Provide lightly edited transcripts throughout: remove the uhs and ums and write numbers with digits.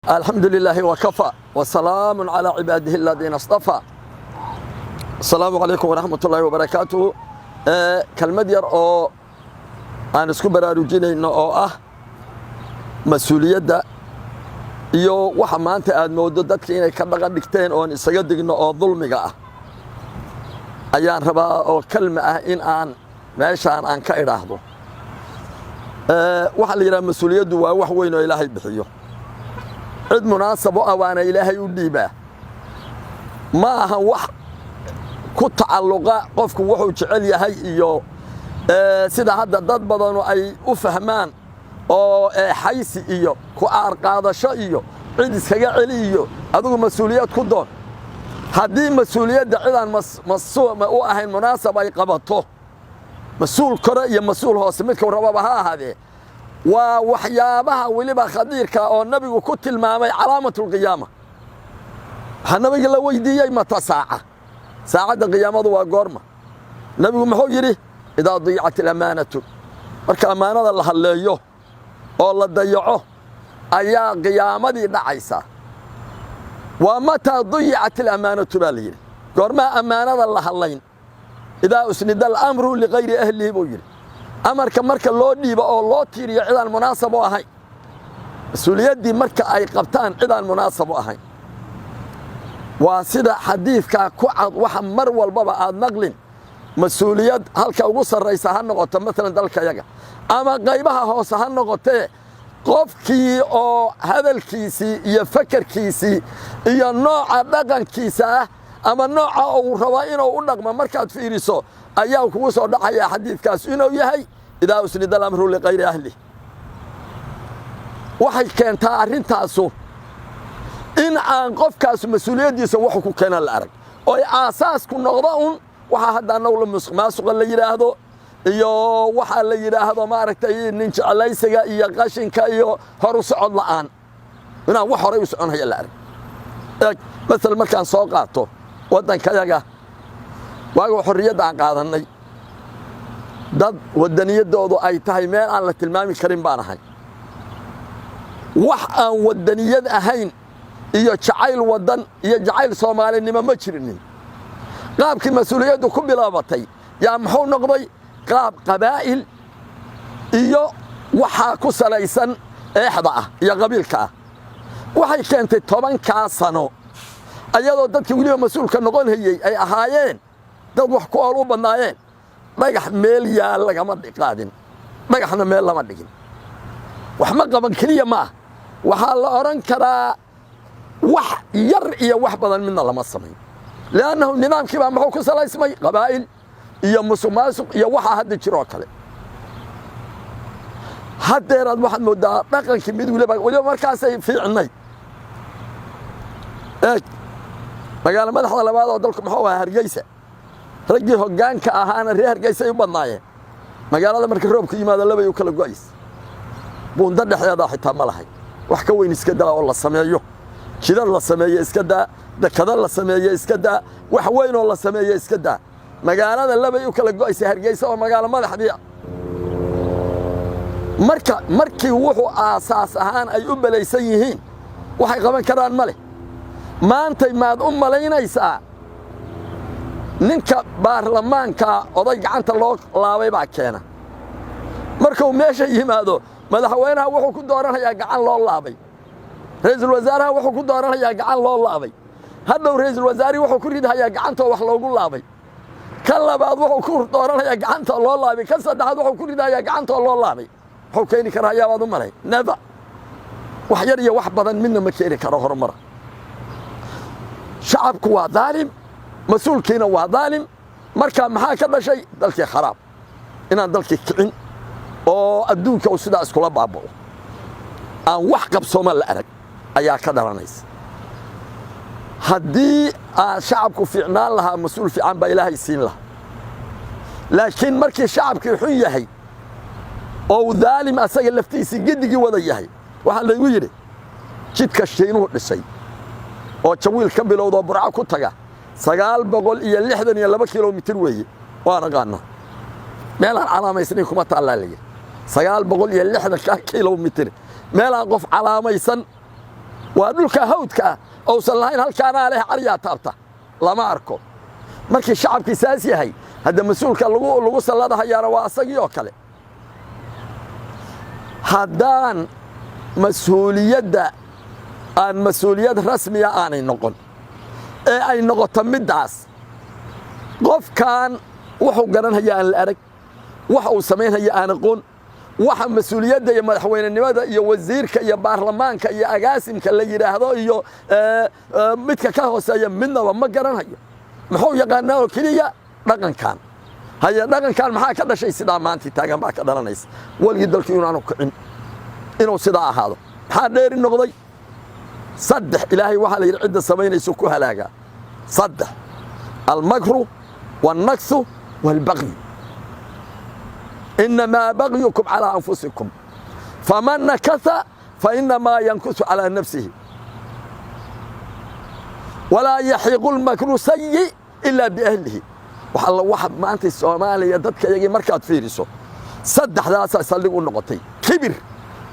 Alxamdu lilaahi wakafaa wasalaamu calaa cibaadihi aladiina astafaa. Asalaamu calaykum waraxmat ullaahi wabarakaatuhu. Kelmad yar oo aan isku baraarujinayno oo ah mas-uuliyadda iyo waxa maanta aad mooddo dadka inay ka dhaqan dhigteen oon isaga digno oo dulmiga ah ayaan rabaa, oo kelma ah in aan meeshaan aan ka idhaahdo. Waxaa la yidhaha mas-uuliyaddu waa wax weyn oo Ilaahay bixiyo, cid munaasab u ah waana Ilaahay u dhiibaa. Ma ahan wax ku tacalluqa qofku wuxuu jecel yahay iyo sida hadda dad badanu ay u fahmaan oo eexaysi iyo ku aarqaadasho iyo cid iskaga celi iyo adigu mas-uuliyad ku doon. Haddii mas-uuliyadda cidaan u ahayn munaasab ay qabato, mas-uul kore iyo mas-uul hoose midkau rababa ha ahaadee, waa waxyaabaha weliba khadiirka oo Nabigu ku tilmaamay calaamatulqiyaama. Waxaa Nabiga la weydiiyey: "Mata saaca?" Saacadda qiyaamadu waa goorma? Nabigu muxuu yidhi? "Idaa diyacat alamaanatu." Marka ammaanada la hadleeyo oo la dayaco ayaa qiyaamadii dhacaysa. Waa mataa dayicat alamaanatu baa la yidhi. Goormaa ammaanada la hadlayn? "Idaa usnida alamru ligayri ahlihi," buu yidhi. Amarka marka loo dhiibo oo loo tiiriyo cidaan munaasab u ahayn, mas-uuliyaddii marka ay qabtaan cidaan munaasab u ahayn. Waa sida xadiidkaa ku cad. Waxa mar walbaba aad maqlin, mas-uuliyad halka ugu sarraysa ha noqoto, maalan dalkayaga, ama qaybaha hoose ha noqotee, qofkii oo hadalkiisii iyo fakarkiisii iyo nooca dhaqankiisa ah ama nooca uu rabo inuu u dhaqmo markaad fiiriso, ayaa kugu soo dhacayaa xadiidkaas inuu yahay "idaa usnida alamru liqayri ahlih". Waxay keentaa arrintaasu in aan qofkaas mas-uuliyaddiisa wuxuu ku keenan la arag, oy aasaasku noqdo un waxaa hadda annagu la musuq maasuqa la yidhaahdo iyo waxaa la yidhaahdo, maaragtay, nin jeclaysiga iyo qashinka iyo horu socod la'aan, inaan wax horay u soconhaya la arag. Eeg, masal markaan soo qaato waddankayaga, waaga xorriyadda aan qaadannay, dad waddaniyaddoodu ay tahay meel aan la tilmaami karin baan ahay. Wax aan waddaniyad ahayn iyo jacayl waddan iyo jacayl Soomaalinimo ma jirinin. Qaabkii mas-uuliyaddu ku bilaabatay yaa muxuu noqday? Qaab qabaa'il iyo waxaa ku salaysan eexda ah iyo qabiilka ah. Waxay keentay 10-kaa sano, ayadoo dadkii weliba mas-uulka noqon hayey ay ahaayeen dad wax ku ool u badnaayeen, dhagax meel yaal lagama qaadin, dhagaxna meel lama dhigin. Wax ma qaban keliya ma ah, waxaa la odhan karaa wax yar iyo wax badan midna lama samayn, li'annahu nidaamkii baa muxuu ku salaysmay? Qabaa'il iyo musuq maasuq iyo waxaa hadda jiroo kale. Haddeeraad waxaad mooddaa dhaqankii mid weliba markaasay fiicnay. Eeg, magaalo madaxda labaad oo dalku muxuu ahaa? Hargeysa. Raggii hoggaanka ahaana reer Hargeysay u badnaayeen. Magaalada marka roobku yimaado labay u kala go'aysa, buundo dhexdeedaa xitaa ma lahay. Wax ka weyn iska daa oo la sameeyo, jidad la sameeye iska daa, dekado la sameeye iska daa, wax weyn oo la sameeye iska daa. Magaalada labay u kala go'aysa, Hargeysa oo magaalo madaxdii. Marka markii wuxuu aasaas ahaan ay u belaysan yihiin, waxay qaban karaan ma leh. Maantay maad u malaynaysaa ninka baarlamaanka oday gacanta loo laabay baa keena? Markuu meesha yimaado, madaxweynaha wuxuu ku dooranayaa gacan loo laabay, ra'iisul wasaaraha wuxuu ku dooranayaa gacan loo laabay, hadhow ra'iisul wasaarihii wuxuu ku ridhayaa gacantoo wax loogu laabay, kan labaad wuxuu ku dooranayaa gacanta loo laabay, kan saddexaad wuxuu ku ridhayaa gacantoo loo laabay. Muxuu keeni karaa ayaabaad u malay? Neba wax yar iyo wax badan midna ma keeni karo horumara. Shacabku waa daalim, mas-uulkiina waa daalim. Marka maxaa ka dhashay? Dalkii kharaab, inaan dalkii kicin oo adduunka uu sidaa iskula baaba'o, aan wax qabsooma la arag ayaa ka dhalanaysa. Haddii aan shacabku fiicnaan lahaa, mas-uul fiican baa Ilaahay siin lahaa. Laakiin markii shacabkii xun yahay oo uu daalim asaga laftiisii geddigii wada yahay, waxaa laygu yidhi jidka Shiinuhu dhisay oo Jawiil ka bilowdoo Burco ku taga 962 kilomitir weeye. Waan aqaanaa, meelaan calaamaysnayn kuma taallaa layidhi. 960-ka kilomitir meelaan qof calaamaysan Waa dhulka hawdka ah ousan lahayn halkaanaa leh caryaa taabta lama arko. Markii shacabkii saas yahay, hadda mas-uulka lagu salladahayaana waa asagii oo kale. Haddaan mas-uuliyadda aan mas-uuliyad rasmiya aanay noqon ee ay noqoto middaas, qofkan wuxuu garanhaya aan la arag, waxa uu samaynhaya aan aqoon, waxa mas-uuliyadda iyo madaxweynenimada iyo wasiirka iyo baarlamaanka iyo agaasimka la yidhaahdo iyo midka ka hooseeya midnaba ma garanhayo. Muxuu yaqaanaa oo keliya dhaqankan haye. Dhaqankan maxaa ka dhashay? Sidaa maantii taagan baa ka dhalanaysa. Weligii dalku inaanu kicin, inuu sidaa ahaado. Maxaa dheeri noqday? Saddex Ilaahay waxaa la yidhi cidda samaynayso ku halaagaa saddex: almakru wاlnaksu wاlbaqyi. Inamaa bagyukum calىa anfusikum, faman nakasa fainamaa yankusu calىa nafsihi, walaa yaxiiqu lmakru sayi ilaa biahlihi. Wax alla waxa maanta Soomaaliya dadka iyagii markaad fiiriso, saddexdaasaa saldhig u noqotay: kibir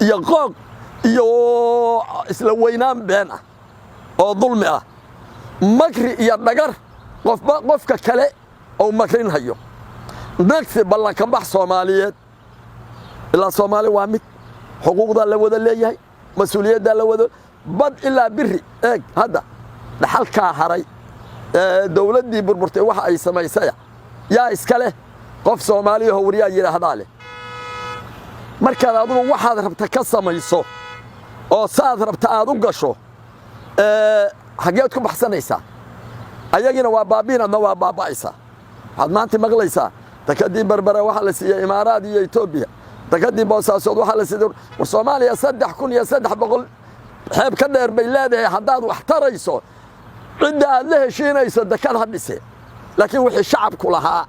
iyo qooq iyo isla weynaan been ah oo dulmi ah, makri iyo dhagar qofba qofka kale ou makrinhayo, nagsi ballankabax Soomaaliyeed. Ilaa Soomaali waa mid, xuquuqdaa la wada leeyahay, mas-uuliyaddaa la wada bad ilaa biri. Eeg hadda dhaxalkaa haray dowladdii burburtay waxa ay samaysaya, yaa iska leh? Qof Soomaaliyaho waryaa yidhaahdaa leh. Markaad adugu waxaad rabta ka samayso oo saad rabta aad u gasho, xaggeed ku baxsanaysaa? Ayagina waa baabiin, adna waa baaba'aysaa. Waxaad maanta maqlaysaa dekadii Berbera waxaa la siiyey Imaaraad iyo Etoobiya, dekadii Boosaasood waxaa la siiyey. War Soomaaliya 3300 xeeb ka dheer bay leedahay. Haddaad wax tarayso, cidda aad la heshiinayso dekad ha dhise, laakiin wixii shacabku lahaa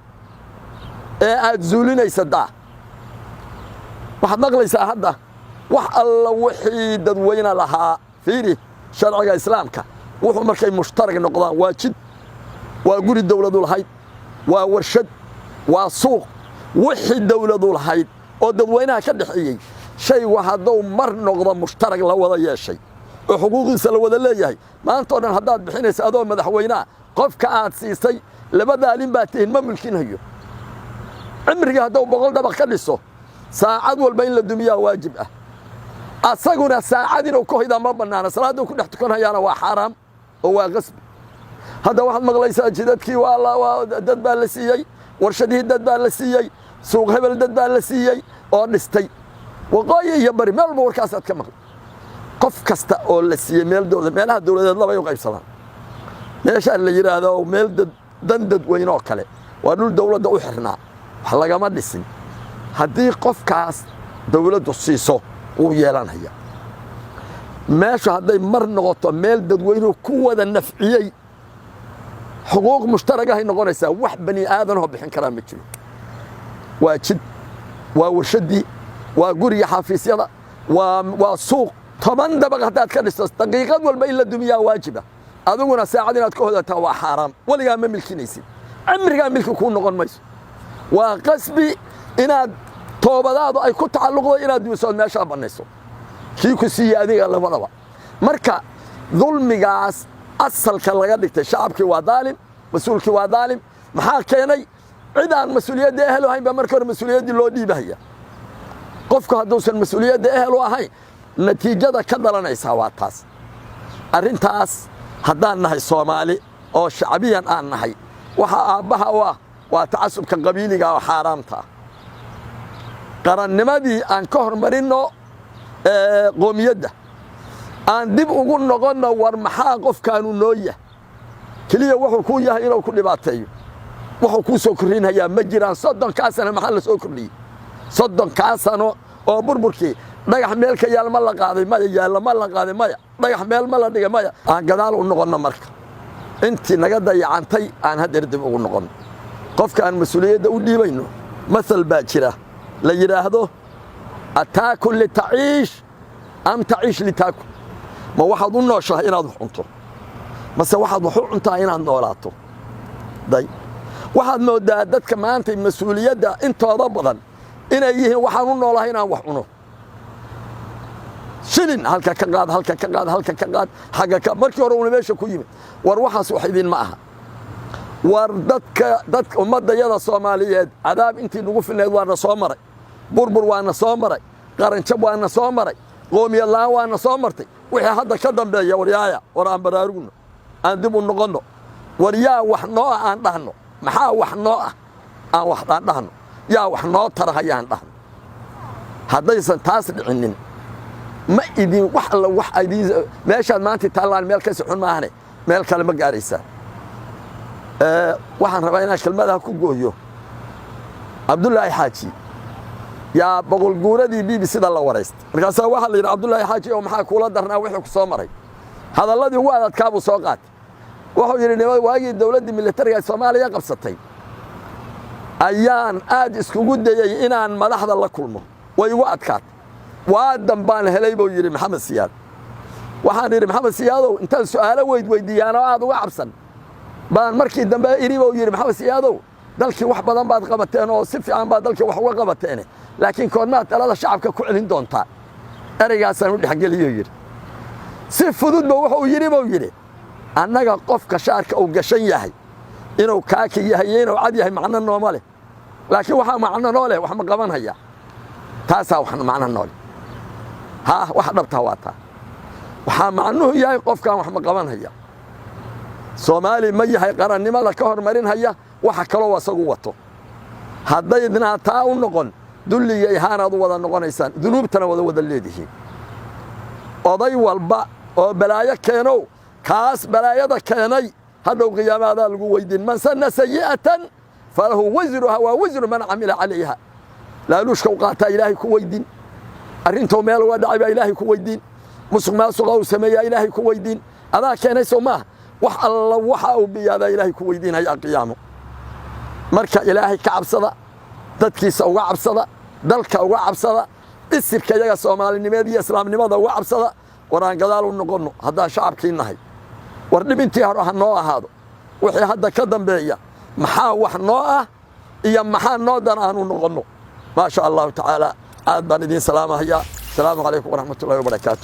ee aad zuulinaysa daa. Waxaad maqlaysaa hadda wax alla wixii dadweyne lahaa. Fiiri sharciga Islaamka, wuxuu markay mushtarag noqdaan, waa jid, waa guri dowladu lahayd, waa warshad, waa suuq, wixii dowladu lahayd oo dadweynaha ka dhexeeyey, shaygu hadduu mar noqdo mushtarag la wada yeeshay oo xuquuqdiisa la wada leeyahay, maanta o dhan haddaad bixinaysa adoo madaxweynaha, qofka aad siisay laba daalin baa tihin, ma mulkinhayo. Cimriga hadduu 100 dabaq ka dhiso, saacad walba in la dumiyaa waajib ah. Asaguna saacad inuu ka hoydaa ma bannaana, salaadduu ku dhex tukanhayaana waa xaaraam oo waa qasbi. Hadda waxaad maqlaysaa jidadkii waa dad baa la siiyey, warshadihii dad baa la siiyey, suuq hebel dad baa la siiyey oo dhistay. Waqooyi iyo bari meel walba warkaasaad ka maqlay. Qof kasta oo la siiyey meel dowlad, meelaha dowladeed labay u qaybsadaan. Meeshaan la yidhaahdo meel dad dan dadweyne oo kale waa dhul dowladda u xirnaa, wax lagama dhisin. Haddii qofkaas dowladdu siiso, wuu yeelanaya. Meeshu hadday mar noqoto meel dadweynuhu ku wada nafciyey, xuquuq mushtaragahay noqonaysaa. Wax bani aadanoo bixin karaa ma jiro. Waa jid, waa warshaddii, waa guriga xafiisyada, waa suuq. 10 dabaq haddaad ka dhisto, daqiiqad walba in la dumiyaa waajiba, adiguna saacad inaad ka hodataa waa xaaraam. Weligaa ma milkinaysid, cimrigaa milki kuu noqon mayso. Waa qasbi inaad toobadaadu ay ku tacalluqdo inaad dumiso ood meeshaa bannayso, kii ku siiye adiga labadaba. Marka dulmigaas asalka laga dhigtay, shacabkii waa daalim, mas-uulkii waa daalim. Maxaa keenay? Cid aan mas-uuliyadda ehel u ahayn baa marka hore mas-uuliyaddii loo dhiibahaya. Qofku hadduusan mas-uuliyadda ehel u ahayn, natiijada ka dhalanaysaa waa taas. Arrintaas haddaan nahay Soomaali oo shacbiyan aan nahay, waxa aabbaha u ah waa tacasubka qabiiliga oo xaaraamta ah. Qarannimadii aan ka hormarinno qoomiyadda, aan dib ugu noqonno. War maxaa qofkaanu noo yah? Keliya wuxuu kuu yahay inuu ku dhibaateeyo. Wuxuu kuu soo kordhinhayaa ma jiraan. 30-kaa sano maxaa la soo kordhiyey? 30-kaa sano oo burburkii, dhagax meel ka yaal ma la qaaday? Maya. Yaalla ma la qaaday? Maya. Dhagax meel ma la dhigay? Maya. Aan gadaal u noqonno marka, intii naga dayacantay aan haddeer dib ugu noqonno. Qofka aan mas-uuliyadda u dhiibayno, masal baa jira la yidhaahdo: ataakul litaciish am taciish litaakul? Ma waxaad u nooshahay inaad wax cunto, mase waxaad wax u cuntaa inaad noolaato? Day, waxaad mooddaa dadka maanta mas-uuliyadda intooda badan inay yihiin waxaan u noolahay inaan wax cuno. Shilin halka ka qaad, halka ka qaad, halka ka qaad, xagga ka. Markii hore uuna meesha ku yimid. War waxaas wax idin ma aha. War dadka, dadka ummaddayada Soomaaliyeed, cadaab intii nagu filnayd waana soo maray, burbur waana soo maray, qaranjab waana soo maray, qoomiyad la'aan waana soo martay. Wixii hadda ka dambeeya, waryaaya, war aan baraarugno, aan dib u noqonno. War yaa wax noo ah aan dhahno? Maxaa wax noo ah aan wax aan dhahno? Yaa wax noo tarahaya aan dhahno? Haddaysan taas dhicinin, ma idin wax alla wax idin meeshaad maanta taallaan meel kasi xun maahane, meel kale ma gaaraysaan. Waxaan rabaa inaan kelmadaha ku gooyo. Cabdullaahi Xaaji yaa 100 guuradii BBC da la waraystay. Markaasaa waxaa la yidhi, "Cabdullaahi Xaaji oo maxaa kuula darnaa wixii ku soo maray?" Hadalladii ugu adadkaa buu soo qaatay. Wuxuu yidhi, "Nima waagii dowladdii militariga Soomaaliya qabsatay ayaan aad iskugu dayey inaan madaxda la kulmo, way igu adkaatay. Waadan baan helay," buu yidhi, "Maxamed Siyaad. Waxaan idhi, 'Maxamed Siyaadow,' intaan su'aalo weyd weydiiyaanoo aad uga cabsan baan markii dambe idhi," buu yidhi, "'Maxamed Siyaadow, dalkii wax badan baad qabateen oo si fiican baad dalkii wax uga qabateene, laakiin koormaad talada shacabka ku celin doontaa?' Ereygaasaan u dhexgeliyo," yidhi. "Si fududba wuxuu yidhi," buu yidhi, "annaga qofka shaarka uu gashan yahay inuu kaaki yahay iyo inuu cad yahay macno nooma leh, laakiin waxaa macno noo leh wax ma qabanhaya. Taasaa wax macno noo leh. Haa, wax dhabtaa waa taa. Waxaa macnuhu yahay qofkan wax ma qabanhaya? Soomaali ma yahay qarannimada ka hormarinhaya waxa kaloo asagu wato? Haddaydnaa taa u noqon, dulliga ihaanaad u wada noqonaysaan, dunuubtana wada wada leedihiin. Oday walba oo balaayo keenow, kaas balaayada keenay hadhow qiyaamaadaa lagu weydiin. Man sanna sayi'atan falahu wisruha wa wisru man camila calayha. Laaluushka u qaataa Ilaahay ku weydiin, arrintou meel uga dhacay baa Ilaahay ku weydiin, musuq maasuqa uu sameeyaa Ilaahay ku weydiin. Adaa keenay sow maaha? Wax alla waxa uu biyaadaa Ilaahay ku weydiinaya qiyaamo. Marka Ilaahay ka cabsada, dadkiisa uga cabsada, dalka uga cabsada, isirka iyaga soomaalinimeed iyo islaamnimada uga cabsada. War aan gadaal u noqonno haddaan shacabkii nahay. War dhibintii hore ha noo ahaado. Wixii hadda ka dambeeya maxaa wax noo ah iyo maxaa noo dan aanu noqonno. Maa sha Allahu tacaala. Aad baan idiin salaamahayaa. Asalaamu calaykum waraxmatullahi wabarakaatu.